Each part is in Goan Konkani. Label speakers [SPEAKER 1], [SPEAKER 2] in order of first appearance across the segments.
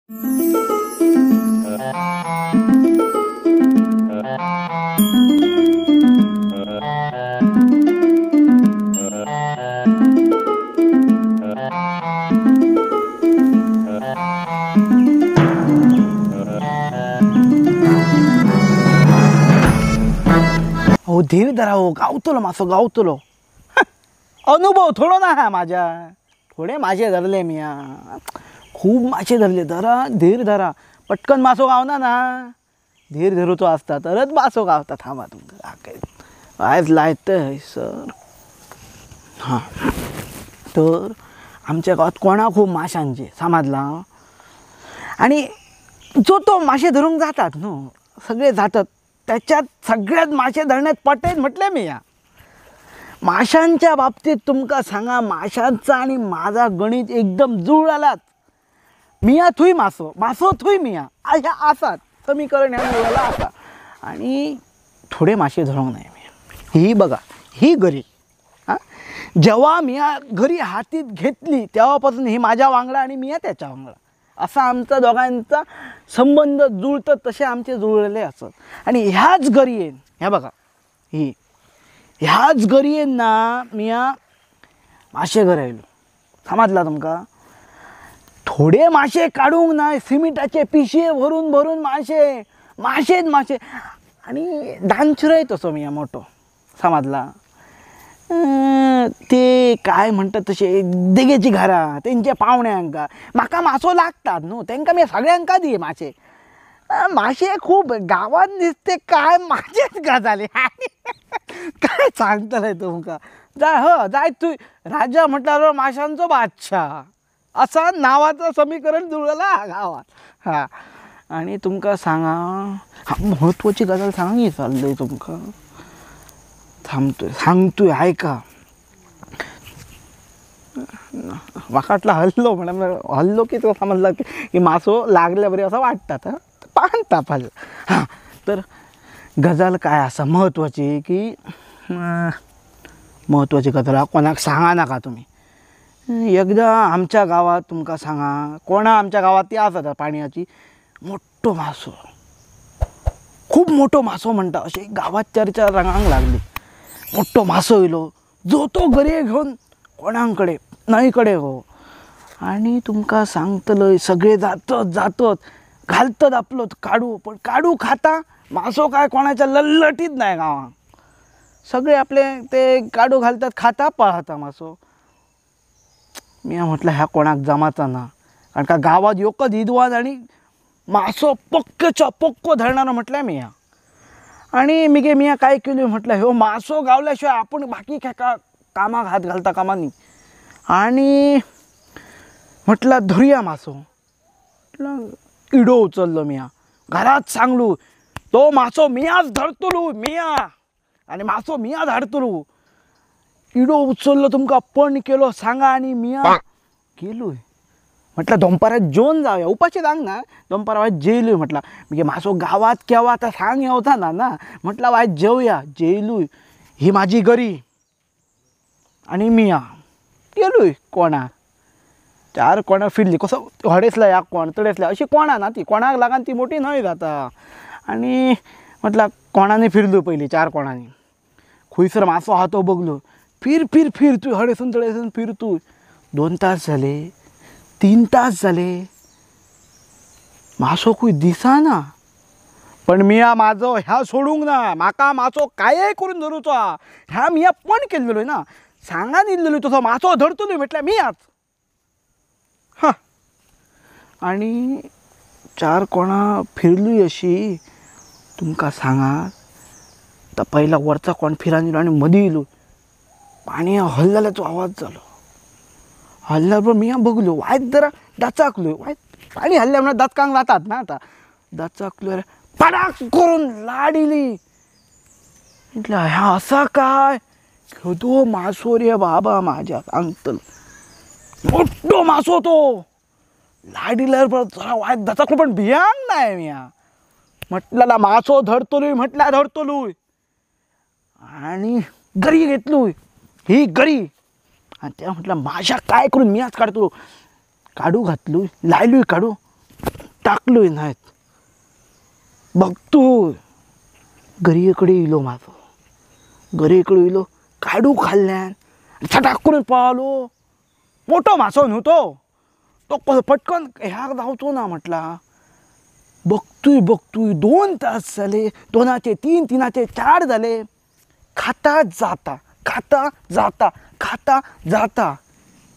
[SPEAKER 1] हो धीर धरा हो, गावतलो मासो गावतलो. अनुभव थोडो ना हा माझ्या, थोडे मासे धरले मी, खूप मासे धरले. धरा धीर धरा, पटकन मासो गावना ना, धीर धरूचो असता तरच मासो गावता. थांबा तुमकां आयज लायतय सर. हां तर आमच्या गांवात कोणा खूब माशांचे समजला, आणि जो तो मासे धरूंक जातात न्हू, सगळे जातात, त्याच्यात सगळ्यात मासे धरण्यात पटेल म्हटले मी. या माशांच्या बाबतीत तुमकां सांगा, माशांचा आणि माझा गणित एकदम जुळलाच. मिया थुय मासो, मासो थुय मिया, ह्या आसात समीकरण ह्या जुळलेलं आसा. आणि थोडे मासे धरूंक नाही मी. ही बघा ही गरी, हां जेव्हा मिया घरी हातीत घेतली तेव्हापासून ही माझ्या वांगडा आणि मिया त्याच्या वांगडा, असा आमचा दोघांचा संबंध जुळतं तसे आमचे जुळलेले असत. आणि ह्याच गरियेन, ह्या बघा ही ह्याच गरियेन ना मिया मासे गरयलो. समजला तुमकां? थोडे मासे काडूंक ना सिमिटाचे पिशये भरून भरून मासे, माशेच मासे. आणि दानशुरय तसो मिया मोठो, समजला? ते काय म्हणतात तशे देगेची घरां तेंच्या पावण्यांका म्हाका मासो लागतात न्हू, तेंकां मी सगळ्यांका दी मासे. मासे खूब गांवांत दिसते काय माशेच गजाली काय सांगतले तुमकां. जाय हो जाय तूं राजा म्हटल्यार माशांचो बादशाह असा नांवाचो समीकरण जुळला गांवांत. हां आनी तुमकां सांगा म्हत्वाची गजाल सांग चल्लय तुमकां, थांबतोय सांगतोय आयका. म्हाका वाटलं हल्लो म्हणल्यार हल्लो की तुका समजला की मासो लागल्या बरी असं वाटतात, पान तापाल. हां तर गजाल काय आसा म्हत्वाची की म्हत्वाची गजाल कोणाक सांगा नाका तुमी. एकदां आमच्या गांवांत तुमकां सांगा, कोणा आमच्या गांवांत ती आसा पाणयाची मोठो मासो, खूब मोठो मासो म्हणटा अशी गांवांत चर्चा रंगांक लागली. मोठो मासो येयलो, जो तो गरये घेवन कोणाकडे न्हंय कडेन हो. आनी तुमकां सांगतलय सगळे जातत जातत घालतत आपलो काडू, पण काडू खाता मासो काय कोणाच्या लल्लटीत नाही गांवांत. सगळे आपले ते काडू घालतात खाता पळता मासो. मी म्हटलं ह्या कोणाक जमाचा ना, कारण का गांवांत एकच विद्वान आनी मासो पक्कोच्या पक्को धरणारो म्हटल्यार मिया. आनी मिगे मिया काय केली म्हटलं ह्यो मासो गावल्या शिवाय आपण बाकी काय कामाक हात घालता कामांनी. आनी म्हटलं धरुया मासो, म्हटलं इडो उचललो मिया, घरात सांगलू तो मासो मियाच धरतलो मिया, आनी मासो मिया धाडतलो. इडो उचललो तुमकां पण केलो सांगा, आनी मिया गेलोय. म्हटलं दोंपारात जेवन जावया, उपाशी सांग ना, दोंपारा वायट जेयलूय. म्हटलं म्हणजे मासो गांवांत केवा आतां सांग येवचा ना ना, म्हटलं वायट जेवया. जेयलूय, ही माझी गरी आनी मिया गेलूय कोणा चार कोणां फिरली, कसो हडेसला ह्या कोण तडेसला अशी कोणां ना ती, कोणाक लागून ती मोठी न्हंय जाता. आनी म्हटलं कोणांनी फिरलो पयलीं चार कोणांनी, खुंयसर मासो आहा तो बगलो, फिर फिर फिर तूं हडेसून तडेसून फिर तूं. 2 तास जाले, 3 तास जाले, मासो खूंय दिसना. पण मिया म्हाजो ह्या सोडूंक ना, म्हाका मासो कांय करून धरूचो आहा. ह्या मिया पण केल्लो ना, सांगा दिल्लो तसो मासो धरतलो म्हटल्यार मियाच. हां आनी चार कोणां फिरलूय अशी तुमकां सांगा, पयला वरचा कोण फिरान येयलो आनी मदीं येयलो, पाणी हल्ल्याचो आवाज जालो. हल्ल्या बरोबर मिया बगलो वायट जरा दचाकलो, वायट पाणी हल्ल्या म्हणल्यार दचकांक जातात ना आतां, दचाकलो पडाक करून लाडिली. म्हटलं ह्या असा काय केदो मासो रे बाबा माझ्या सांगतलो, मोठो मासो तो. लाडिल्यार बरोबर जरा वायट दचाकलो पण भियांक नाय मिया. म्हटल्याला मासो धरतलोय म्हटल्यार धरतलोय. आनी गरी घेतलोय ही गरी, आनी त्या म्हटलं माशा काय करून मियाच काडतो. काडू घातलूय लायलूय काडू, टाकलोय नाहीत बघतो गरयेकडे इलो मासो गरयेकडे इलो काडू खाल्ल्यान छटाक करून पळालो. मोठो मासो न्हू तो तो कसो पटकन ह्याक जावचो ना म्हटला. बघतोय बघतोय 2 तास जाले, 2चे 3, 3चे 4 जाले. खाता जाता खाता जाता खाता जाता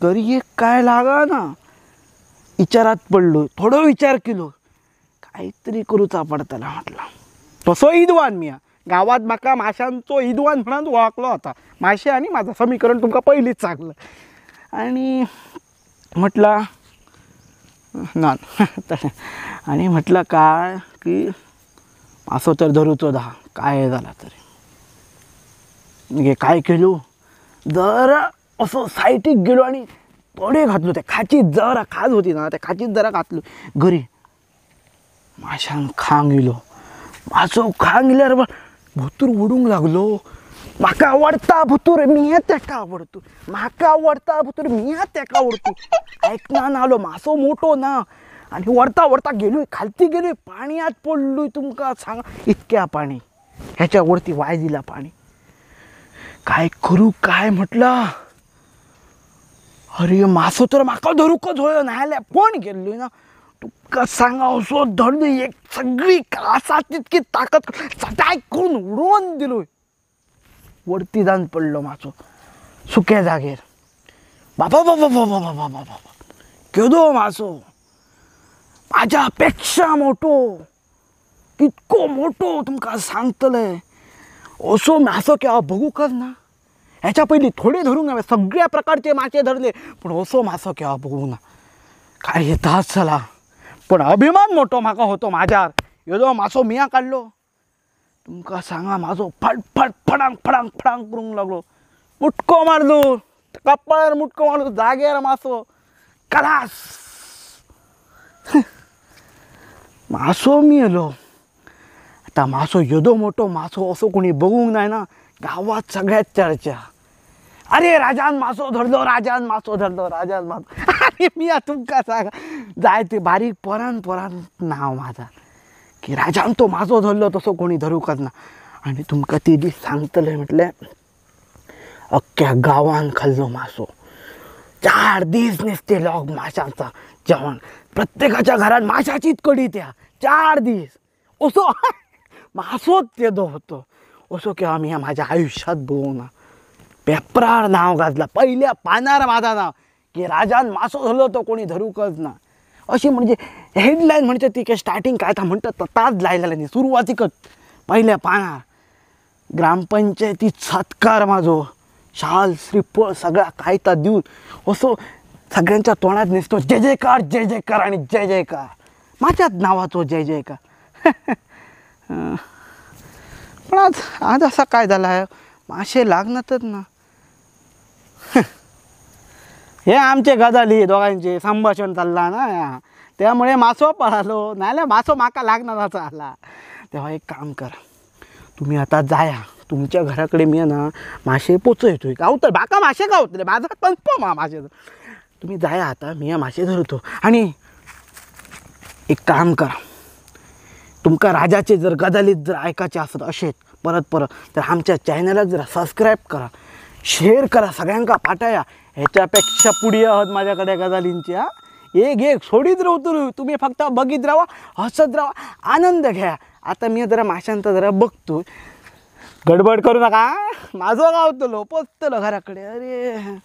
[SPEAKER 1] गरयेक काय लागना. विचारात पडलो, थोडो विचार केलो काहीतरी करूचा पडतला म्हटला. तसो इदवान मी गावात म्हाका माशांचो इदवान म्हणून वळखलो होता. माशे आनी माझं समीकरण तुमकां पयलींच सांगलं. आनी म्हटला ना आनी म्हटलं काय की मासो तर धरूचो धा काय जाला तरी. काय केलो जरा असो सायटीक गेलो आनी तोडे घातलो त्या खाची जरा खाज होती ना त्या खाचीत जरा घातलो घरी. माशान खांग इलो मासो खांग इल्यार भोतूर उडूंक लागलो. म्हाका आवडता भोतूर मी तेका आवडतो, म्हाका आवडता भोतूर मी तेका आवडतो. ऐकना नालो मासो मोठो ना आनी व्हरता व्हरता गेलोय खालती गेलोय पाणयांत पडलोय. तुमकां सांग इतक्या पाणी ह्याच्या वरती वाय दिला पाणी. काय करू काय म्हटलं. अरे मासो तर म्हाका धरूकच होयो नाजाल्यार कोण गेल्लोय ना. तुका सांगा असो धरलो एक सगळी आसा तितकी ताकद सटाय करून उडोवन दिलोय. वरती जावन पडलो मासो सुक्या जागेर. बाबा बाबा बाबा बाबा बाबा केदो मासो म्हाज्या पेक्षा मोठो, कितको मोठो तुमकां सांगतले. असो मासो केवा बघूकच ना. ह्याच्या पयलीं थोडे धरूंक ना, सगळ्या प्रकारचे मासे धरले पूण असो मासो केवा बघूंक ना. काय तास जाला पण अभिमान मोठो म्हाका होतो म्हाज्यार. येदो मासो मिया काडलो. तुमकां सांगा म्हाजो फट फट फडांग फडांग फडांग करूंक लागलो. मुटको मारलो कपाळार, मुटको मारलो जाग्यार मासो कलास. मासो मेलो. आतां मासो येदो मोठो मासो असो कोणी बघूंक जायना ना. गांवांत सगळ्यात चर्चा, अरे राजान मासो धरलो, राजान मासो धरलो, राजान मासो. आनी मी तुमकां सांगा जायते बारीक पोरान पोरान नांव म्हाजा की राजान तो मासो धरलो तसो कोणी धरूंकच ना. आनी तुमकां ती दीस सांगतले म्हटलें अख्ख्या गांवान खाल्लो मासो. 4 दीस नुस्ते लोक माशांचा जेवण, प्रत्येकाच्या घरात माशाचीच कडी त्या 4 दीस. असो मासोच तेदो होतो. असो केवा मी म्हाज्या आयुष्यात बघूंक ना. पेपरार नांव गाजला, पयल्या पानार म्हाजा नांव की राजान मासो धरलो तो कोणी धरूंकच ना. अशी म्हणजे हेडलायन म्हणजे ती काय स्टार्टिंग काय म्हणटात ताज लायलेले न्ही सुरवातीकच पयल्या पानार. ग्रामपंचायतीत सत्कार म्हाजो, शाल श्रीफळ सगळा कायता दिवन असो सगळ्यांच्या तोंडात नुसतो जय जयकार जय जयकार आनी जय जयकार, म्हाज्याच नांवाचो जय जयकार. पण आज आज असा काय जाला माशे लागनातच ना. हे आमचे गजाली दोगांचे संभाषण चल्ला ना त्यामुळे मासो पळालो, नाजाल्यार मासो म्हाका लागना आला. तेव्हा एक काम करा तुम्ही आता जाया तुमच्या घराकडे मी ना माशे पोचयतोय. गावतले म्हाका माशे गावतले माझा कन्फर्म हा माशे. तुम्ही जाया आता मी माशे धरतो. आणि एक काम करा, तुमकां राजाचे जर गजाली जर आयकाचे आसत अशेच परत परत तर आमच्या चॅनलाक जरा सबस्क्रायब करा, शेअर करा, सगळ्यांका पाठया. ह्याच्यापेक्षा पुढे आहोत माझ्याकडे गजालींची. हा एक एक सोडीत राहतो, तुम्ही फक्त बघित राहा, हसत राहा, आनंद घ्या. आता मी जरा माशांचा जरा बघतो, गडबड करू नका. माझो गावतलो पोचतलो घराकडे. अरे